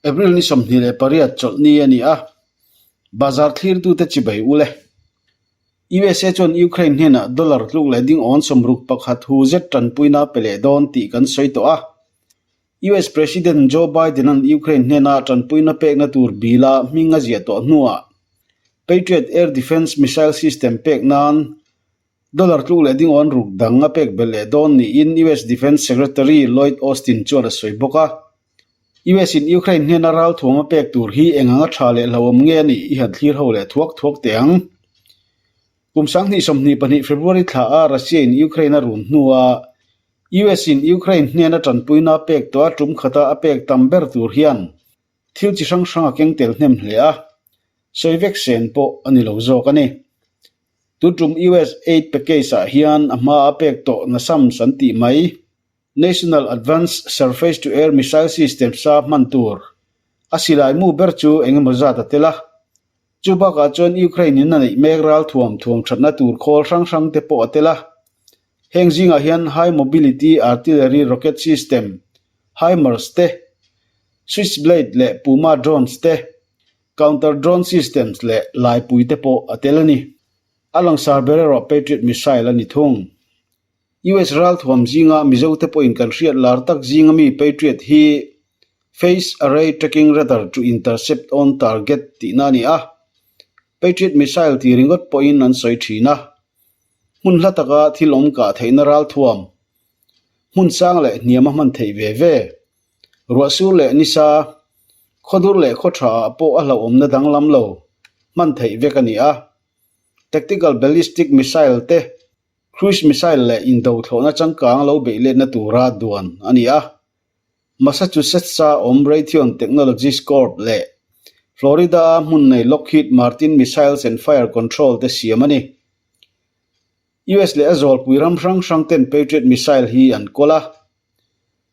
April ni 28 chawlhni a ni a, bazar thlirtute chibai u le. USA chuan Ukraine hnenah dollar tluk leh ding awn 61 hu zet tanpuina pe leh dawn tih kan sawi tawh a. US President Joe Biden-a'n Ukraine hnena tanpuina pekna tur bila hming a ziah tawh hnuah Patriot air defence missile system pek nan Dollar tluk leh ding awn ruk dang a pek belh leh dawn niin US Defence Secretary Lloyd Austin chuan a sawi bawk a. US in Ukraine hnena ralthuam a pek tur hi eng anga tha leh hlauhawm nge a nih i han thlir ho leh thuak thuak teh ang. Kum 2022 February thla a Russia in Ukraine a run hnua US in Ukraine hnena tanpuina a pek tawh a tum khata a pek tam ber tur hian thil chi hrang hrang a keng tel hnem hle a, sawi vek sen pawh a ni lo zawk a ni. Tutum US aid package ah hian a hma a pek tawh NASAMS an tih mai, National Advanced Surface-to-Air Missile System sa hman tur a silai mu ber chu eng emaw zat a tel a. Chu bakah chuan Ukraine in a neih mek ralthuam thuam thatna tur khawl hrang hrang te pawh a tel a. Heng zingah hian High Mobility Artillery Rocket System, HIMARS, te, Switchblade leh Puma drones te, Counter drone systems leh laipui te pawh a tel a ni. A langsar ber erawh Patriot missile a ni thung. US ralthuam zinga Mizo te pawhin kan hriat lar tak zinga mi Patriot hi Phase Array Tracking Radar to Intercept on Target tihna a ni a. Patriot missile ti ringawt pawhin an sawi thin a. Hmun hla taka thil awm kah theihna ralthuam, hmun sang leh hniam a hman theih ve ve. Ruahsur leh nisa, khawdur leh khawtha ah pawh a hlauhawmna danglam lo hman theih vek a ni a. Tactical ballistic missile te, cruise missile leh indo thlawhna changkang lo beih letna tura duan a ni a. Massachusetts-a awm Raytheon Technologies Corp leh Florida-a hmun nei Lockheed Martin Missiles and Fire Control te siam a ni. US leh a zawlpui ram hrang hrang ten Patriot missile hi an kawl a.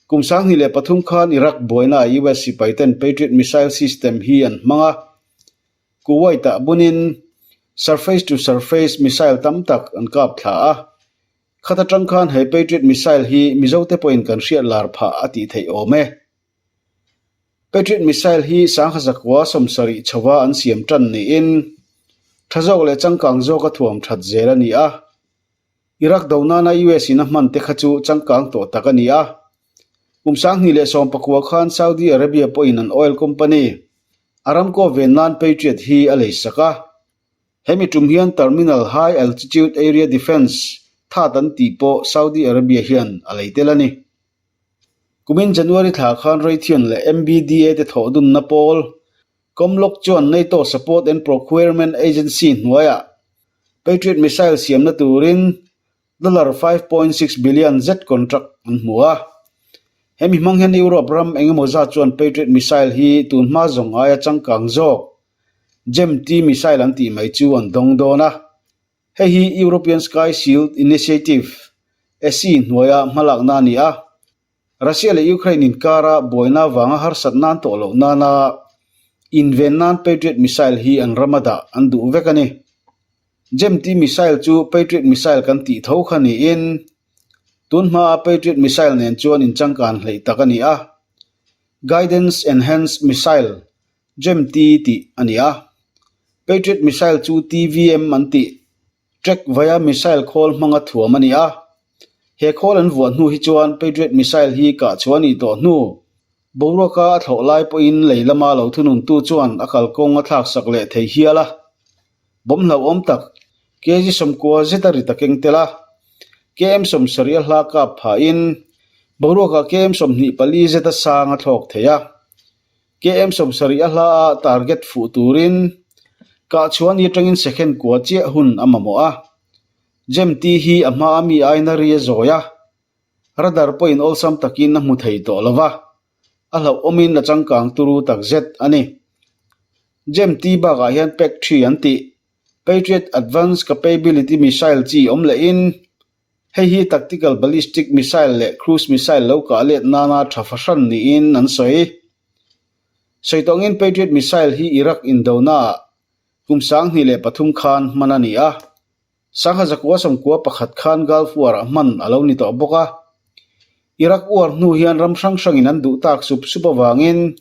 Kum 2003 khan Iraq buainaah US sipai ten Patriot missile system hi an hmang a. Kuwait-ah bunin surface-to-surface missile tam tak an kap thla a. Khat atang khan he Patriot missile hi Mizote pawhin kan hriat lar phah a tih theih awm e. Patriot missile hi 1970 chhova an siam tan niin tha zawk leh changkang zawka thuam that zel a ni a. Iraq do nana US in a hman te kha chu changkang tawh tak a ni a. Kum 2019 khan Saudi Arabia pawhin an oil company Aramco ven nan Patriot hi a lei sak a. Hemi tum hian Terminal High Altitude Area Defence THAAD an tih pawh Saudi Arabia hian a lei tel a ni. Kumin January thla khan Raytheon leh MBDA te thawh dunna pawl Comlog chuan NATO Support and Procurement Agency hnuaiah Patriot missile siamna turin dollar 5.6 billion zet contract an hmu a. Hemi hmang hian Europe ram engemaw zat chuan Patriot missile hi tunhma zawng aia changkang zawk GEM-T missile an tih mai chu an dawng dawn a. Hei hi European Sky Shield Initiative, ESI, hnuaia hmalakna a ni a. Russia leh Ukraine inkara buaina vanga harsat nan tawh loh nana inven nan Patriot missile hi an rama dah an duh vek a ni. GEM-T missile chu Patriot missile kan tih tho kha niin tun hmaa Patriot missile nen chuan inchangkan hleih tak a ni a. Guidance Enhanced Missile, GEM-T, tih a ni a. Patriot missile chu TVM an tih, Track vaia missile khawl hmanga thuam a ni a. He khawl an vuah hnu hi chuan Patriot missile hi kah chhuah a nih tawh hnu. Boruaka a thlawh lai pawhin lei lama lo thununtu chuan a kalkawng a thlaksak leh thei hial a. Bomb hlauhawm tak, kg 90 zet a ri ta keng tel a. Km 70 a hla kap phahin boruakah km 24 zet a sang a thlawk thei a. Km 70 a hla a target fuh turin kah chhuah ni atangin second kua chiah hun a mamawh a. Gem-T hi a hma a mi aina ri a zawi a, radar pawhin awlsam takin a hmu thei tawh lo va, a hlauhawmin a changkang turu tak zet a ni. Gem-T bakah hian PAC-3 an tih, Patriot Advanced Capability Missile chi awm lehin hei hi tactical ballistic missile leh cruise missile lo kah let nana tha fahran niin an sawi. Sawi tawngin Patriot missile hi Iraq indonaah kum 2003 khan hman a ni a. 1991 khan Gulf War-ah hman a lo ni tawh bawk a. Iraq War hnu hian ram hrang hrangin an duh tak sup sup avangin.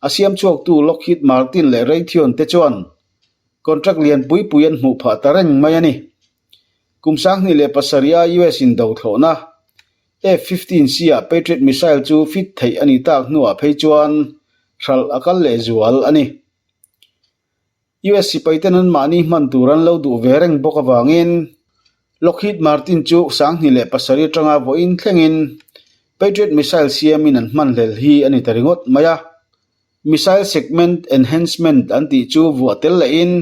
A siam chhuaktu Lockheed Martin leh Raytheon te chuan contract lian pui pui an hmuh phah ta reng mai a ni. Kum 2007 a US in do thlawhna F-15C ah Patriot missile chu fit theih a nih tak hnuah phei chuan hralh a kal leh zual a ni. US sipaiten anmahni hman tur an lo duh ve reng bawk avangin Lockheed Martin chu 2007 atanga vawiin thlengin Patriot missile siamin an hman hlel hi a ni ta ringawt mai a. Missile Segment Enhancement an tih chu vuah tel lehin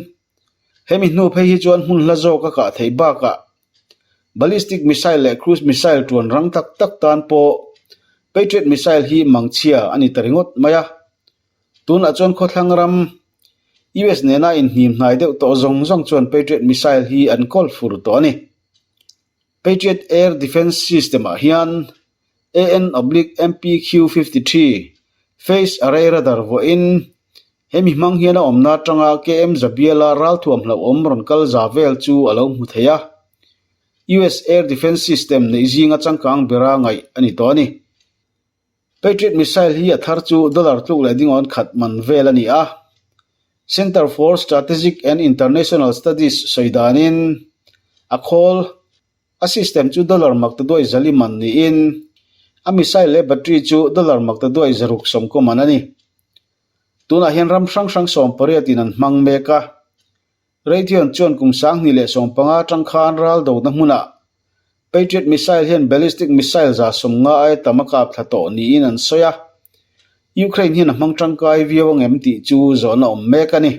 hemi hnu phei hi chuan hmun hla zawk a kah theih bakah ballistic missile leh cruise missile tuan rang tak tak tan pawh Patriot missile hi mangchhia a ni ta ringawt mai a. Tunah chuan khawthlang ram US nena inhnim hnai deuh tawh zawng zawng chuan Patriot missile hi an kawl fur tawh a ni. Patriot Air Defense System-ah hian AN/MPQ-53 Phased Array Radar vuahin hemi hmang hian a awmna atanga KM Zabiala ralthuam hlauhawm rawn kal za vel chu a lo hmu thei a. US Air Defense System neih zinga changkang bera ngaih a ni tawh a ni. Patriot missile hi a thar chu dollar tluk leh dingawn khat man vel a ni a. Center for Strategic and International Studies sawi danin a khawl a system chu dollar maktaduai zali man niin a missile leh battery chu dollar maktaduai zaruk sawmkaw man a ni. Tunah hian ram hrang hrang sawmpariatin an hmang mek a. Raytheon chuan kum 2015 atang khan ral dona hmunah Patriot missile hian ballistic missile 150 aia tam a kap thla tawh niin an sawi a. Ukraine hian a hmang tangkai viau ang em tih chu zawhna awm mek a ni.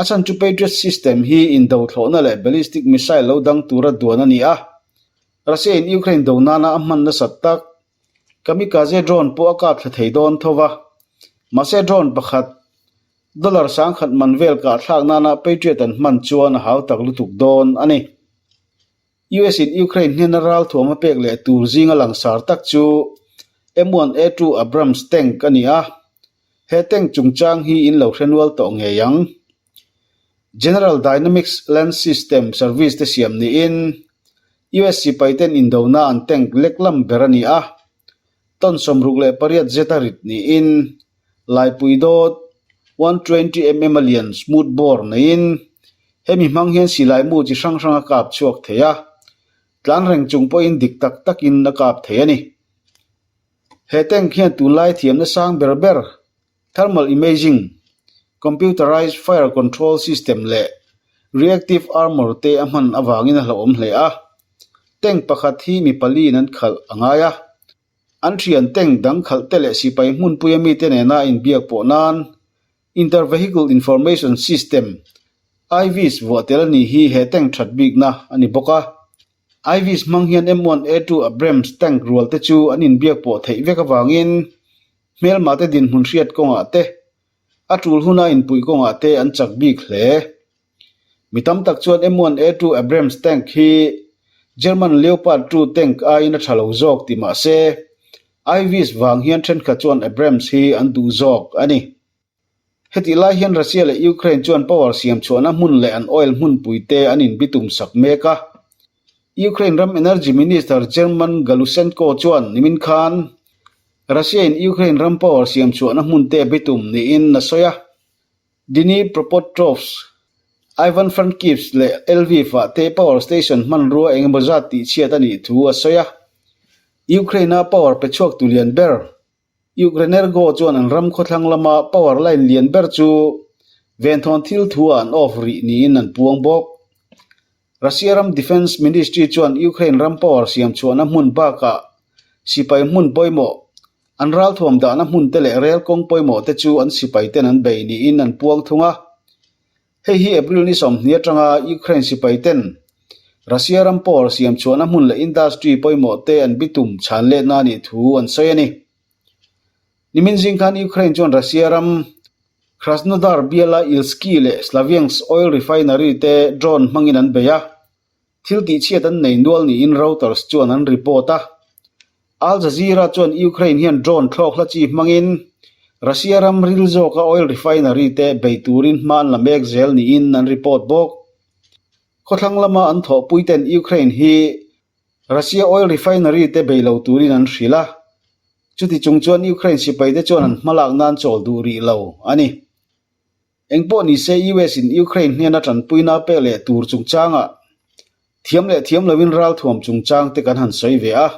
A chhan chu Patriot system hi indo thlawhna leh ballistic missile lo dang tura duan a ni a. Russia in Ukraine do nana a hman nasat tak Kamikaze drone pawh a kap thla thei dawn tho va. Mahse drone pakhat dollar 10,000 man vel kah thlak nana Patriot an hman chuan a hau tak lutuk dawn a ni. US in Ukraine hnena ralthuam a pek leh tur zinga langsar tak chu M1A2 Abrams tank a ni a, he tank chungchang hi in lo hre nual tawh ngei ang. General Dynamics Land System Service te siam niin US sipai ten indona an tank lek lam ber a ni a, ton 68 zeta rit niin Laipui dawt 120 mm a lian smooth bore neiin hemi hmang hian silai mu chi hrang hrang a kap chhuak thei a, tlan reng chung pawhin dik tak takin a kap thei a ni. He tank hian tunlai thiamna sang ber ber thermal imaging, computerized fire control system leh reactive armour te a hman avangin a hlauhawm hle a. Tank pakhat hi mi paliin an khalh a ngai a. An thian tank dang khalh te leh sipai hmunpuia mite nena inbiak pawh nan Inter-Vehicle Information System, IVIS, vuah tel a nih hi he tank that bikna a ni bawk a. IVIS hmang hian M1A2 Abrams tank rual te chu an inbiak pawh theih vek avangin hmelma te dinhmun hriat kawngah te, a tul huna inpuih kawngah te an chak bik hle. Mi tam tak chuan M1A2 Abrams tank hi German Leopard 2 tank aiin a tha lo zawk ti mah se, IVs vang hian thenkhat chuan Abrams hi an duh zawk a ni. Hetih lai hian Russia leh Ukraine chuan power siam chhuahna hmun leh an oil hmunpui te an inbitum sak mek a. Ukraine ram Energy Minister German Galushchenko chuan nimin khan Russia-in Ukraine ram power siam chhuahna hmun te bitum niin a sawi a. Dnipropetrovsk, Ivan-Frankivsk leh Lviv-ah te power station hmanrua eng emaw zat tihchhiat a nih thu a sawi a. Ukraine-a power pe chhuak tu lian ber, Ukrenergo chuan an ram khawthlang lama power line lian ber chu venthawn thil thu-ah an off rih niin an puang bawk. Russia ram Defence Ministry chuan Ukraine ram power siam chhuahna hmun bakah sipai hmun pawimawh, An ralthuam dahna hmun te leh rel kawng pawimawh te chu an sipai ten an bei niin an puang thung a. Hei hi April ni 20 atanga Ukraine sipai ten Russia ram power siam chhuahna hmun leh industry pawimawh te an bitum chhan letna a nih thu an sawi a ni. Nimin zing khan Ukraine chuan Russia ram Krasnodar biala Ilsky leh Slaviansk oil refinery te drone hmangin an bei a. Thil tihchhiat an nei nual niin Reuters chuan an report a. Al Jazeera chuan Ukraine hian drone thlawk hla chi hmangin Russia ram ril zawka oil refinery te bei turin hma an la mek zel niin an report bawk. Khawthlang lama an thawhpui ten Ukraine hi Russia oil refinery te bei lo turin an hrilh a. Chuti chung chuan Ukraine sipaite chuan an hmalak nan chawl duh rih lo a ni. Engpawh ni se US in Ukraine hnena tanpuina pek leh tur chungchangah thiam leh thiam loin ralthuam chungchang te kan han sawi ve a.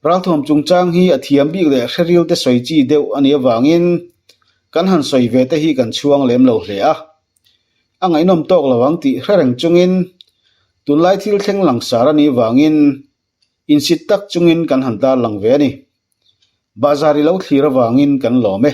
Ralthuam chungchang hi a thiam bik leh hreril te sawi chi deuh a nih avangin kan han sawi ve te hi kan chhuang lem lo hle a. A ngaihnawm tawk lo ang tih hre reng chungin tunlai thil thleng langsar a nih vangin insit tak chungin kan han tarlang ve a ni. Bazar i lo thlir avangin kan lawm e.